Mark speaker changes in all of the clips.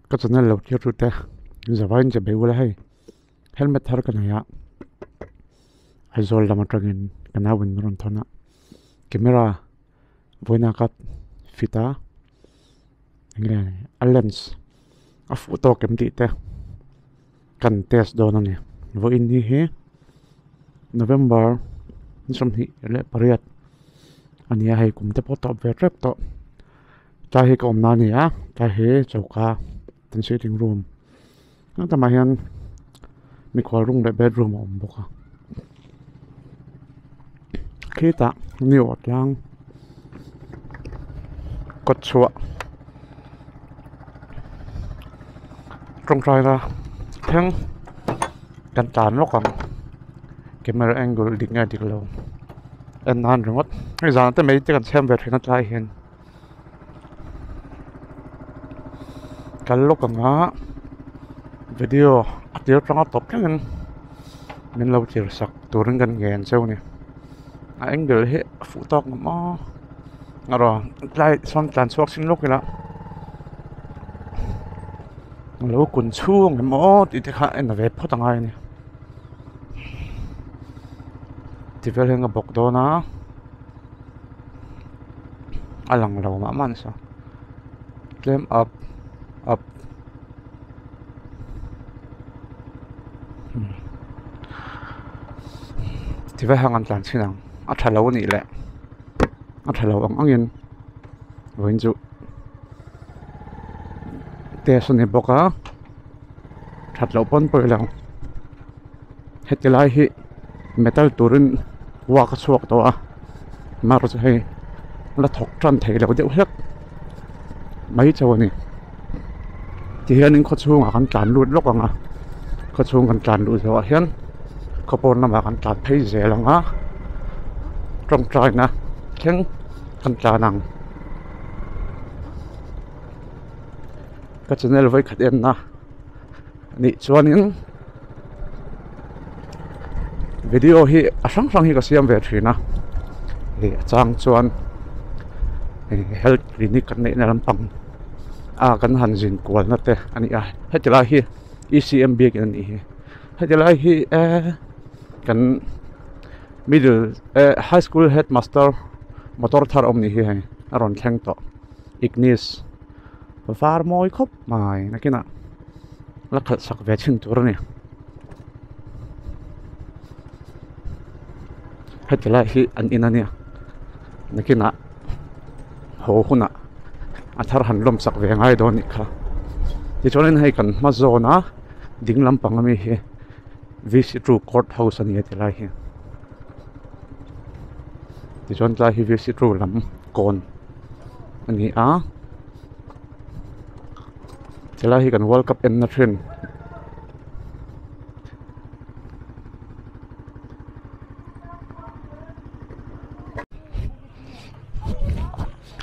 Speaker 1: Ka channel lo thlir tu te zavaiin che bei ula hei helmet thar ka nei a Aizawl lam atangin ka nau in min rawn thawn a camera vawiina ka fit a enge a lens a fuh tawk em tih te kan test dawn a ni vawiin ni hi November ni 28 a ni a hei kum te pawh tawp ve tep tawh. Tlai hi ka awm na a ni a tlai hi choka kan sitting room ang tamah hian mikhual room leh bedroom a awm bawk a khitah ni awh tlang kawt chhuah tawngtai na thleng kan tlan lawk ang camera angle dik nge dik lo en nan ringawt hei zan te mai te kan chhem ve thin a tlai hian. Kal lawk ang a video a tir atanga tawp thlengin min lo tir sak turin kan ngen cheu a ni a angle hi a fuh tawk ngawt maw erawh tlai sawn tlan chhuak sin lawk ila a lo kun chhung em aw tih te kha en ve phawt a ngai a ni tivel hian ka bawk dawn a. A lang lo mah mah nasa tlem up up tive hang an tlan chhin ang a tha lo anih leh a tha lo ang angin vawiin chu test a ni bawk a that loh pawn pawh ilo heti lai hi metal turin work a chhuak tawh a mar chu hei la thawk tan thei lo deuh hlek mai chauh a ni tihianin khaw chhungah kan tlan lut lawk ang a khaw chhung kan tlan luh zawhah hian khaw pawn lamah kan tlan phei zel ang a tawngtaina thleng kan tlan ang. Ka channel vawikhat enna nih chuanin video hi a hrang hrang hi ka siam ve thin a ih a chang chuan ih health clinic kan neihna lampang a kan han zin kualna te a ni a heti lai hi E C M biakin a nih hi heti lai hi eee kan middle eh high school headmaster motor thar awm ni hi hei a rawn thleng tawh ignis. Var mawi khawp mai nakinah la khalh sak ve chhin tur a ni. Heti lai hi an in a nia nakinah haw hunah a thar han lawm sak ve ngai dawn anih kha. Tichuanin hei kan hma zawn a ding lampang ami hi V C two court house a ni a ti lai hi. Tichuan tlai hi V C two lam kawn. A ni a helai hi kan world cup en na thin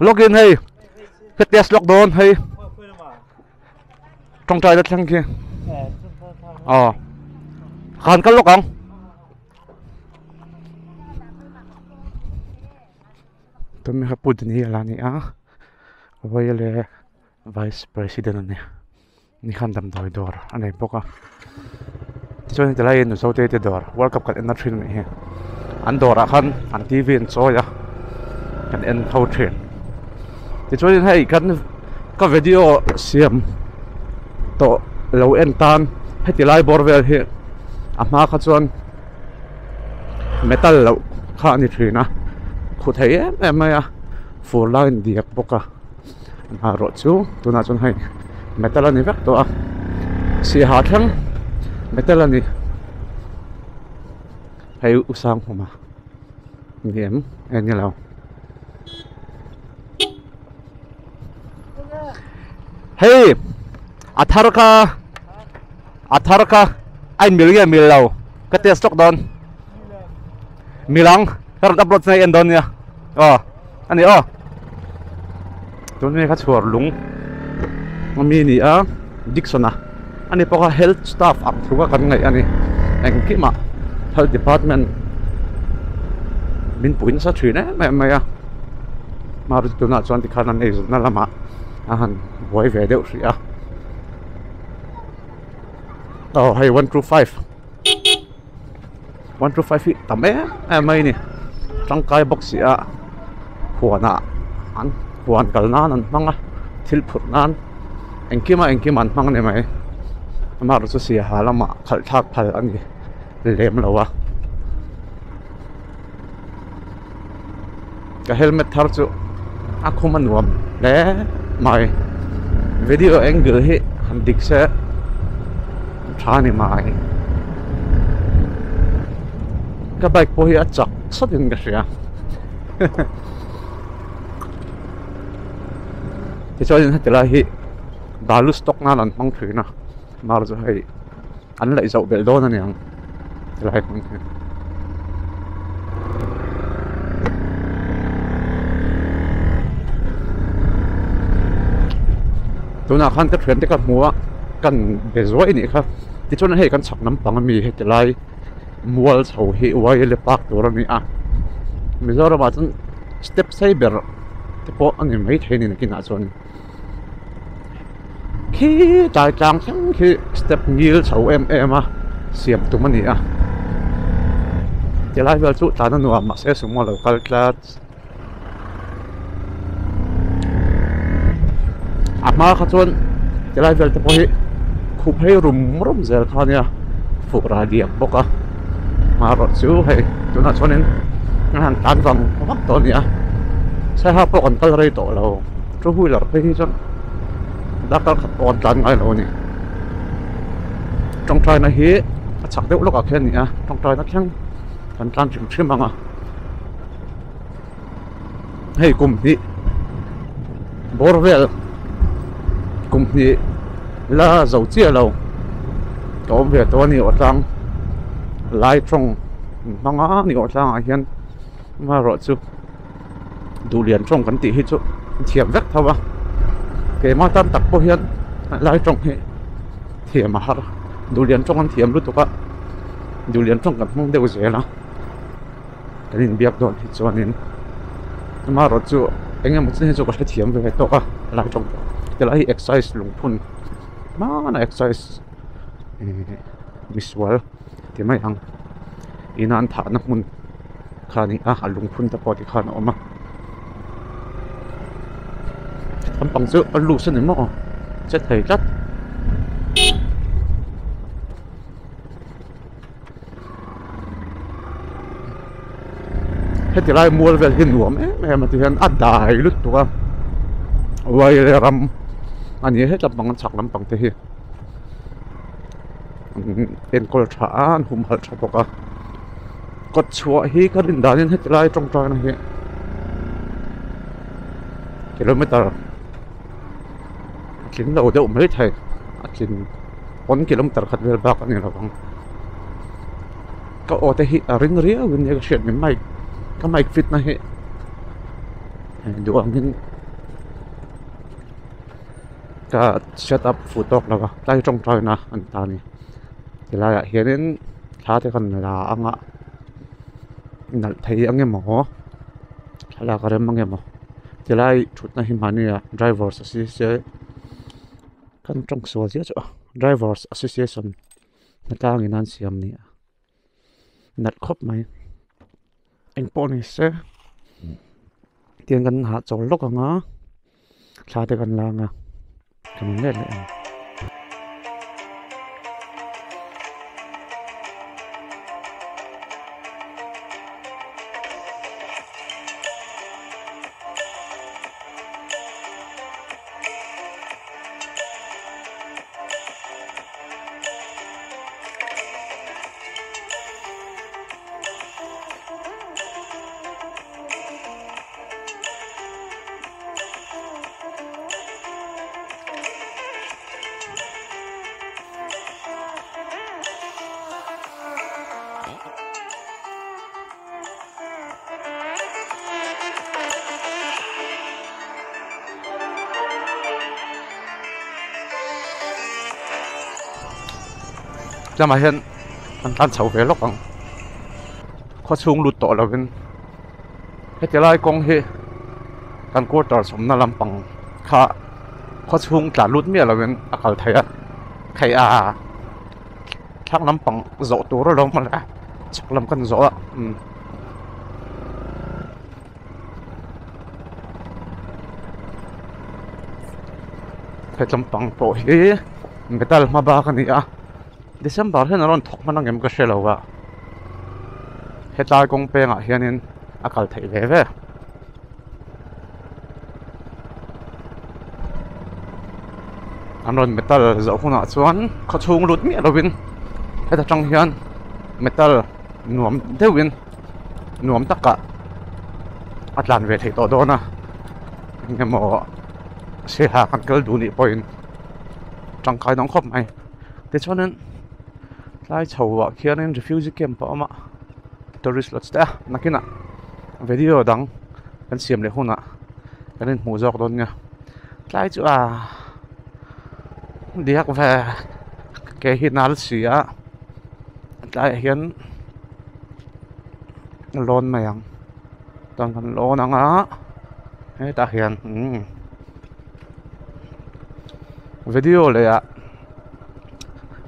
Speaker 1: login hei ka test lawk dawn hei tawngtai na thleng khi aw khan kal lawk ang. Tumi kha Pu Daniel a ni a Vawile Vice President a ni ni khan damdawi dawr a nei bawk a tichuan heti laiin Mizo te te dawr World Cup kan en na thin a nih hi an dawrah khan an T V an chawi a kan en tho thin tichuanin hei kan ka video siam tawh lo en tan heti lai bawr vel hi a hma kha chuan. Metal loh kha a ni thin a khu thei em em mai a fur laiin diak bawk a maherawh chu tunah chuan hei metal a ni vek tawh a sihah thleng metal a ni hei u Sanghuma ni em nge ni lo hei a thar kha. A thar kha a in mil nge mil lo ka test lawk dawn mil ang ka rawn upload chu en dawn nia aw a ni aw tun hi kha chhuar lung ami ni a Dickson a ani pawh kha health staff ang thu kha kan ngaih a ni engkimah health department min pui nasa thin em em mai a maruti tunah chuan tikhan an eizawnna lamah a han buai ve deuh hrih a. Aw hei one two five one two five hi tam em em mai a ni tangkai bawk si a huanah an huan kal nan an hmang a thil phurh nan engkima engkim an hmang a ni mai amaherawhchu chu siaha lamah khalh thlak phal a ni lem lo a ka helmet thar chu a khum a nuam hle mai video angle hi han dik se tha ni mai ka bike pawh hi a chak sawt in ka hria tichuan heti lai hi balu stock nan an hmang thin a mar chu hei. An laih zoh belh dawn a niang helai hmun hi. Tunah khan ka thiante ka hmu a kan be zuai anih kha tichuan hei kan chhak lampang ami heti lai mual chho hi uaile park tur a ni a Mizoramah chuan step sei ber te pawh a ni maithei a ni nakinah chuan. Khi tlai tlang thleng khi step ngil chho em em a siam tum a ni a tilai vel chu tlan a nuam mahse sumo lo kal tlat a hma kha chuan tilai vel te pawh hi khup phei rum rum zel kha ania fur a liam bawk a marawh chu hei tunah chuanin a han tlan vang vang tawh a ni a saiha pawh kan kal rei tawh lo. Two wheeler phei hi chuan darkar khat pawh an tlan ngai lo a ni tawngtaina hi a chak deuh lawk ah khian a ni a tawngtaina thleng kan tlan hrim hrim ang a hei kum hnih bawr vel kum hnih la zo chiah lo ka awm ve tawh a ni aw tlang lai tawng hmang a ni aw tlangah hian amaherawh chu. Duhlian tawng kan tih hi chu thiam vek tho a keimah tan tak pawh hian lai tawng hi thiam a har duhlian tawng an thiam lutuk a duhlian tawng kan hmang deuh zel a kan inbiak dawn hi chuanin amaherawh chu eng emaw chin hi chu ka hrethiam ve tawk a lai tawng pawh tilai hi exercise lungphun hmana exercise misual ti mai ang ina an thahna hmun. Kha a ni a a lungphun te pawh tikhan a awm a lampang chu a loose a ni maw che thei tlat. Heti lai mual vel hi nuam em em a ti hian a dai lutuk a uai ram a ni a heta bang chhak lampang te hi. Enkawl tha a an humhalh tha bawk a kawt chhuah hi ka rin danin heti lai tawngtaina hi kilometer a tling lo deuh mai thei a tlin pawn kilometer khat vel bak a ni lo ang ka aw te hi a ring riau in nia ka hriat ni mic ka mic fit na hi duh angin. Ka set up fuh tawk lo va tlai tawngtaina an ta a ni tilaiah hianin thla te kan la ang a nalh thei ang emaw thlalak a rem ang emaw tilai thutna hi mahni ah drivers association kan tawng sual zia chu a drivers association hnatlangin an siam a ni a nalh khawp mai engpawh ni se tiang kan hahchawl lawk ang a. Thla te kan la ang a kan awm let leh ang. Tlangah hian an tlan chho ve lawk ang khaw chhung lut tawh lovin. Heti lai kawng hi kan quarters awmna lampang kha khaw chhung tlan lut miah lovin a kal theih a theih a. Thlang lampang zawh tur alawm mawle chhak lam kan zawh a umm. He tlampang pawh hi metal hma bak a ni a December hian a rawn thawk hman ang em ka hre lo a hetlai kawng pengah hianin a kal theih ve ve. An rawn metal zawh hunah chuan khaw chhung lut miah lovin heta tang hian metal nuam deuhin nuam takah a tlan ve theih tawh dawn a engemaw sirha kan kal duh nih pawhin tangkai dang khawp mai tichuanin tlai chho ah khianin refugee camp a awm a tourist lodge te a nakinah video dang kan siam leh hunah kan inhmuh zawk dawn nia tlai chu a diak ve ke hi nal si a tlaiah hian lawn mai ang chuan kan lawn ang a hetah hian umm video leh ah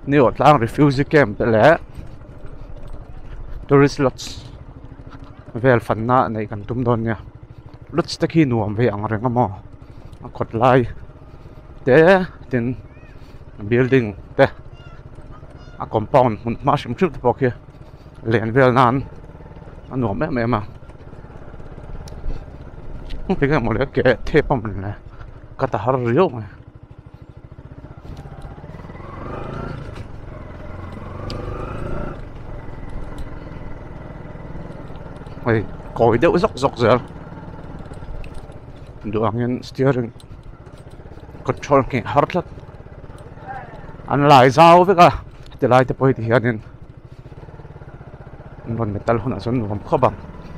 Speaker 1: ni awh tlang refugee camp te leh tourist lodge vel fanna neih kan tum dawn nia lodge te khi nuam ve ang reng a maw a kawt lai te tin building te a compound hmun hma hrim hrim te pawh khi len vel nan a nuam em em a tinge mawle ke thep a mawle ka ta har riau mai. Hei kawi deuh zawk zawk zel duh angin steering control ngheh har tlat an lai zau vek a heti lai te pawh hi ti hianin an rawn metal hunah chuan nuam khawp ang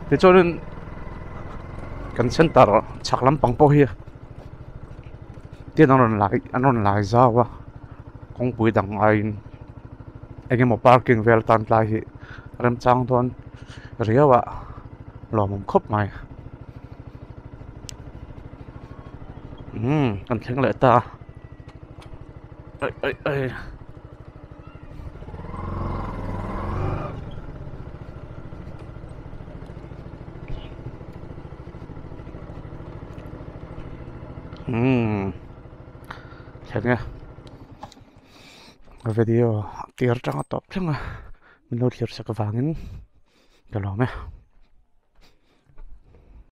Speaker 1: tichuanin kan center chhak lampang pawh hi. Tin an rawn lai an rawn lai zau a kawngpui dang aiin eng emaw parking vel tan tlai hi remchang dawn riau a lawmawm khawp mai umm kan thleng leh ta a aih aih aih. Umm thleng e video tir atanga tawp thleng a min lo thlir sak avangin ka lawm e.